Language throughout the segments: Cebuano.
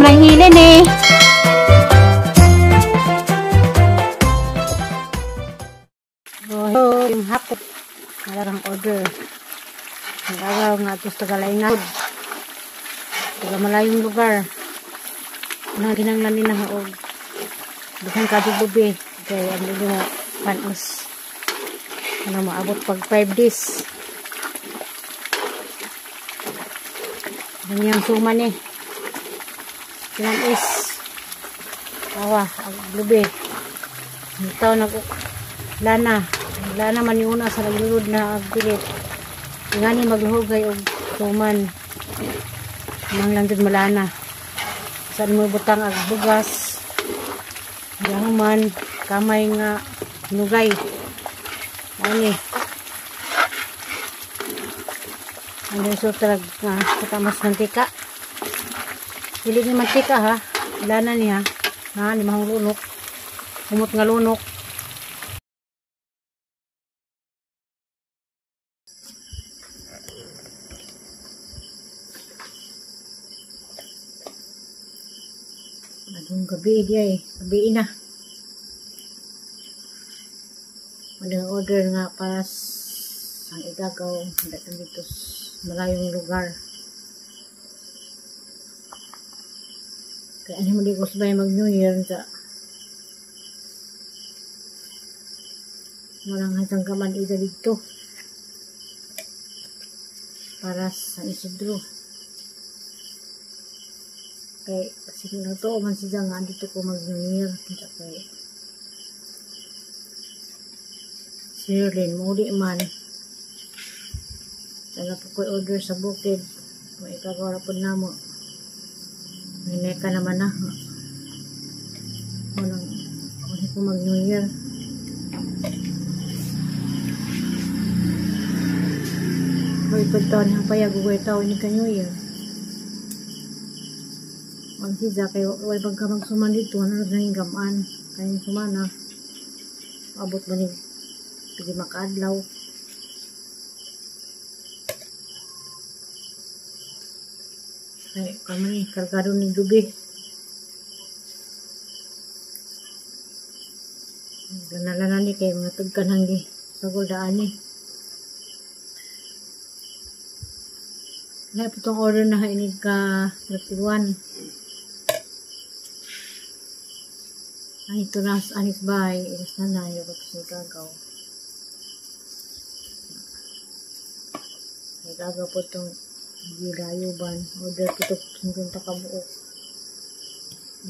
Ma'am Rahilin eh. Oh, yung hapon. Nalarang order. Ang agaw nga ito sa Tagalaingan. Taga malayong lugar. Nang ginanglan ni na og duhan ka lubi. Kay ang hindi mo panos. Ano maabot pag 5 days. Ang iyang suman eh. Kinanis. Awa, ang lubi. Ang tao nag lana. Lana man yung una sa naglulod na agpilit. Ngani magluhugay og suman. Nang lang jud malana. Saan mo butang ag bugas. Yahuman kamay nga nugay. Ani. Ang resulta nga katamas mantika. Dili ni mantika ha. Lana niya. Ha, ni mahong lunok. Humot nga lunok. Adong gabi di ay, gabi na. Madang order nga para sa igagaw datong dito sa malayong lugar. Kaya ano mo di ko sabay mag New Year sa walang hatang kaman ida dito para sa Isidro. Kay siguro to man siya nga dito ko mag New Year kay Sirlin muli man. Taga po ko'y order sa bukid. May ikagawa po namo. May neka naman na. Walang wala ko mag New Year. May pagtaon ng payag ugay tao ini ka New Year. Ang siya kay way pagka magsuman dito ano na yung gamaan kayong sumana. Abot ba ni pigi makaadlaw. Ay, kami kargado ni dubi. Ganalanan ni kay mga tugkan hanggi sa guldaan ni. Lahat po itong order na inig ka 31. Ay, ito na anis bahay. Ilis na na. Yung ito sa gagaw. Ay, gagaw po itong gilayuban. Order po ito 50 kabuok.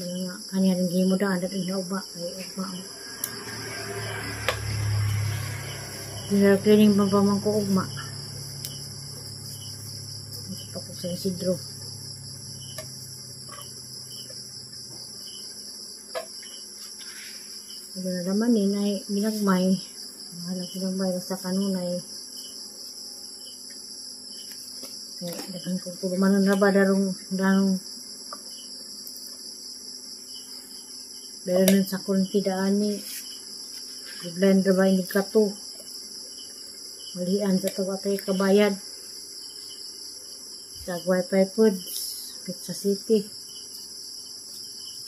Wala nga. Kanya rin gimo daan. Dahil ina uba. Ay, uba. General cleaning pa pa man ko ugma. Ito pa ko sa Isidro. Ito na naman eh, ay binagmay. Mahalang binagmay basta kanunay. Kaya daghan kong tulumanon na ba darong darong meron nun sa kurunti daan ni blender ba ini kato. Malian sa tawa tayo kabayad. Sa Wi-Fi Foods, Pizza City.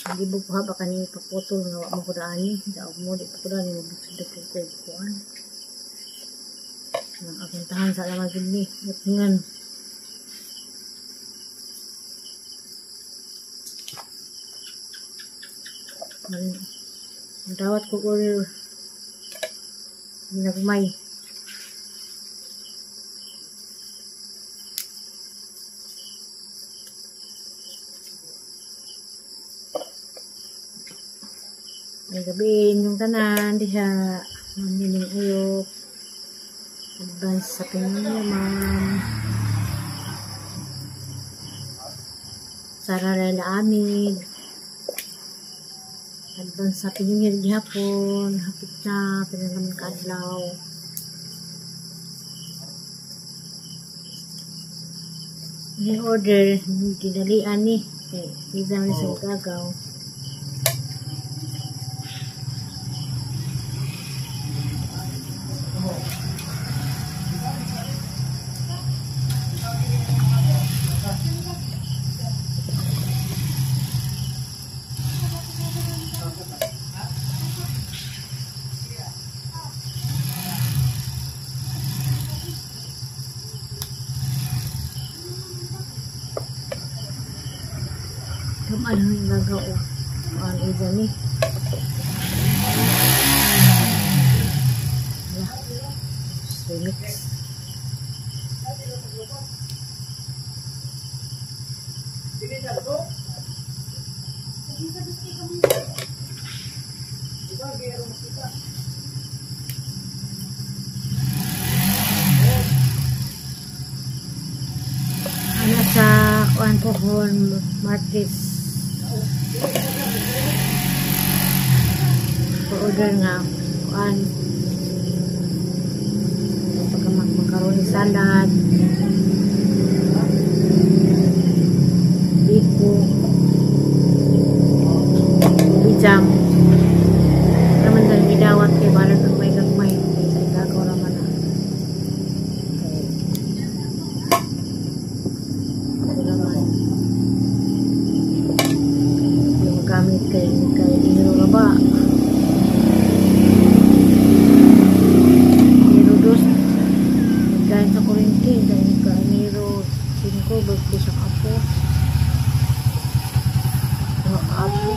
Hindi mo pa baka ni ipaputol nga wa mo ko daan ni. Daog mo, di pa ko daan ni magbuksid ko ko kuan. Nang apuntahan sa alamang gini. Ngan. Ang dawat ko order nagmay. May gabi yung tanan diha. Mamiling ayok. Advance sa New Year, ma'am. Sara Laila Amid. Advance sa New Year gihapon. Hapit na. Pila naman kaadlaw. May order. Dinalian ni. Okay. Exam ni sa gagaw. Kamaan ang ilagaw o ang ija ni. Remix. Ano sa kuan pohon Martes. Order nga kuan pagka macaroni salad, biko, bijam. Naman dahil gidawat kay balag gagmay-gagmay sa igagaw raman na. Ito naman yung gamit kay kay Enero na ba? Enero 2 dahil sa kuryente dahil ka Enero 5 birthday sa apo. Mga apo.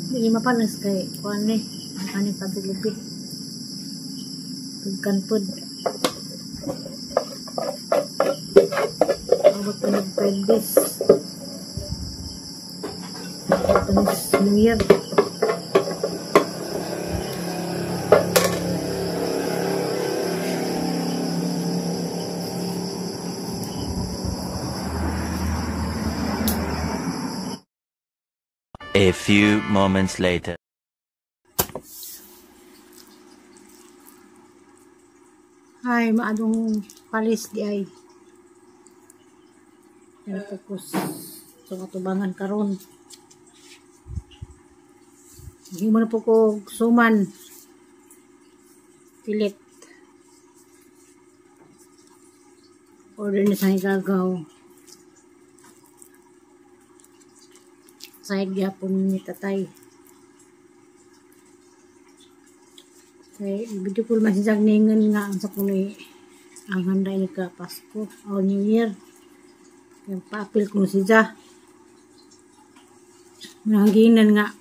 Hindi mapanas kay kuan ni ang kaning paglubi. Pagkanpod. Abot pa nag 5 days. Abot pa nag New Year. A few moments later. Ay, maadong palis di ay. Pero focus sa katubangan karon. Hindi mo na po ko suman. Pilit. Order na sa igagaw. Side gyapon ni tatay. Kay video ko man siya ningon nga ang sa kunoy ang handa ni ka Pasko o New Year. Kay paapil ko siya. Nangginan nga.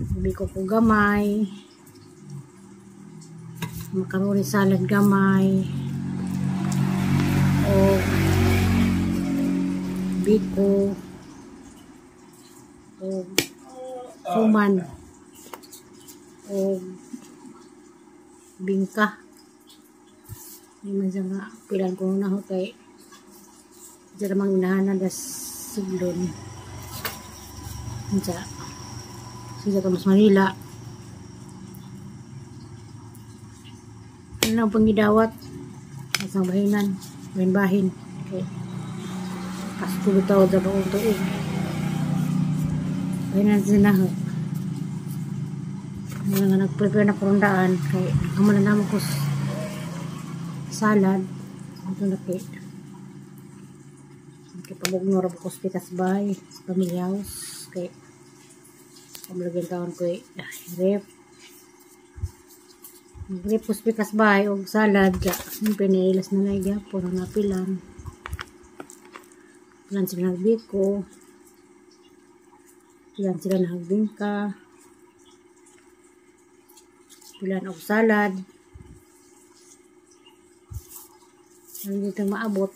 Sabi ko ko gamay. Macaroni salad gamay. O biko. O suman o bingka. Hindi man siya nga pilan ko na ho kay diyan namang inahanan das siglon. Siya siya Tomas Manila. Ano ang pangidawat? Asang bahinan, bahin-bahin. Okay. Pasko bitaw sa baong tuig. Bahinan siya na ho. Ano nga nag-prepare na kurundaan kay amo na naman ko salad. Ito na kay kay pabugno ra ko pikas bay sa family house kay pamlagyan taon ko rep. Rep ko pikas bay og salad. Siyempre nailas na na gyapon ang napilan. Pilan sila nagbiko. Pilan sila nagbingka. Pilan og salad. Hindi dito maabot.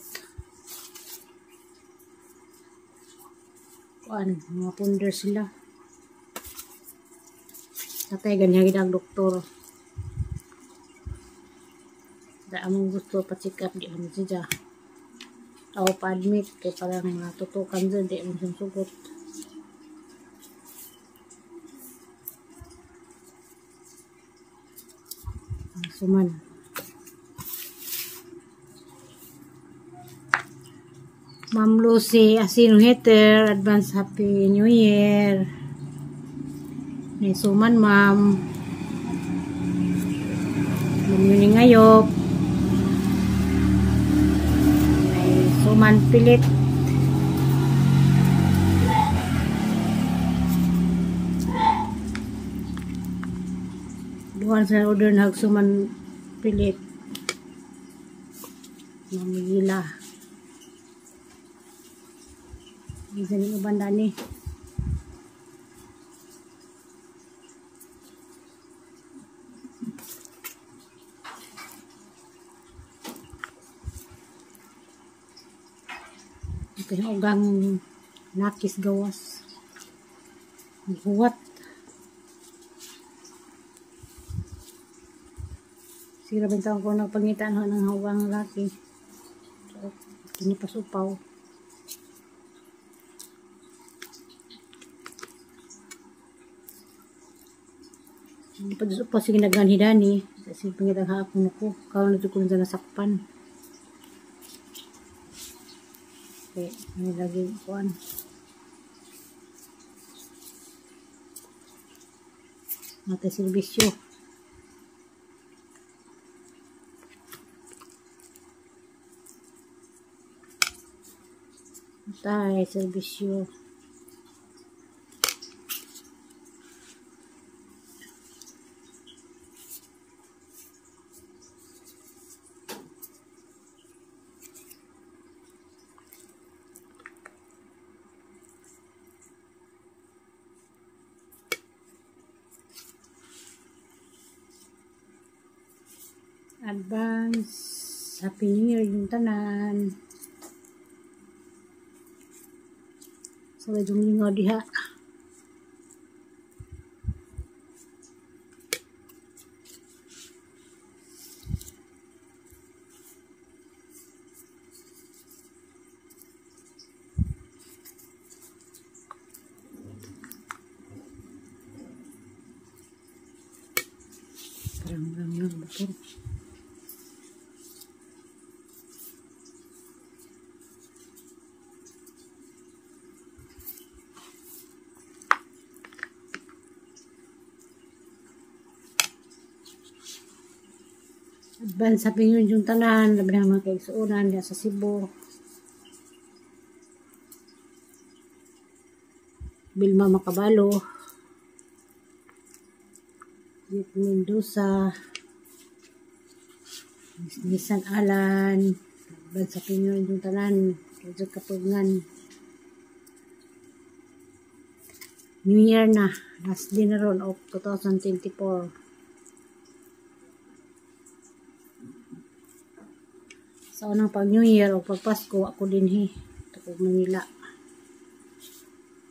Kuan, mga punder sila. Tatay ganyan gid ang doktor. Da among gusto pa-check up di man siya. Aw pa-admit kay parang matutukan dyan di man siyang sugot. Suman. Ma'am Lucy Asino Hater, advance Happy New Year. May suman, ma'am. Ma'am Yuni Ngayop. May suman pilit. Duhan sa order na suman pilit. Ma'am Gila. Bisa ni uban dani. Ito yung ugang nakis gawas. Huwat. Sira bintang ko nagpangitaan ho ng ugang laki. So, kini pasupaw. Hindi pa pa sige nagganhidani kasi pangitang hapon ko karon na ko na nasakpan. Okay, ano lagi kuan. Mata serbisyo. Tay serbisyo. Advance Happy New Year yung tanan. Sabay dumingaw diha. Parang-parang lang motor. Advance Happy New Year yung tanan, labi na mga kaigsuonan diha sa Cebu. Bilma Makabalo, Jeep Mendoza, Nissan Alan, Advance Happy New Year yung tanan, Roger Kapugngan. New Year na, last day na ron of 2024. Sa unang pag New Year o pag Pasko, ako din he. Ito Manila.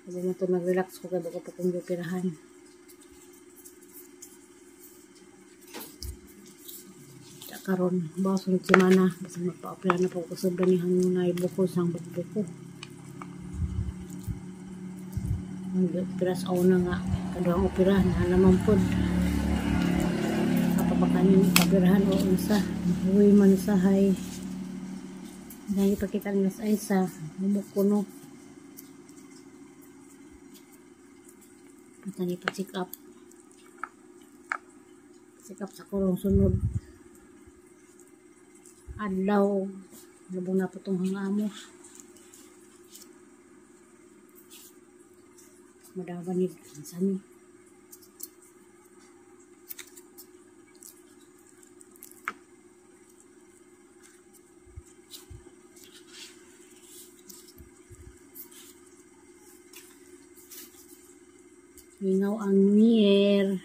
Sabi mo ito, nag-relax ko kaya baka pa kong operahan. Karon, bawa sunod semana. Basta magpa-opera na po ko sobra ni Hanunay buko sang buko. Mag-opera sa una nga. Kaduhang opera, na naman po. Kapapakanin, ipapirahan o unsa. Huwi man sa hay. Dahil ipakita nila sa isa, humukuno. Punta ni pa-check up. Check up sa kurong sunod. Adlaw, lubong na po itong hangamo. Madabanid, saan ni? Lingaw ang New Year.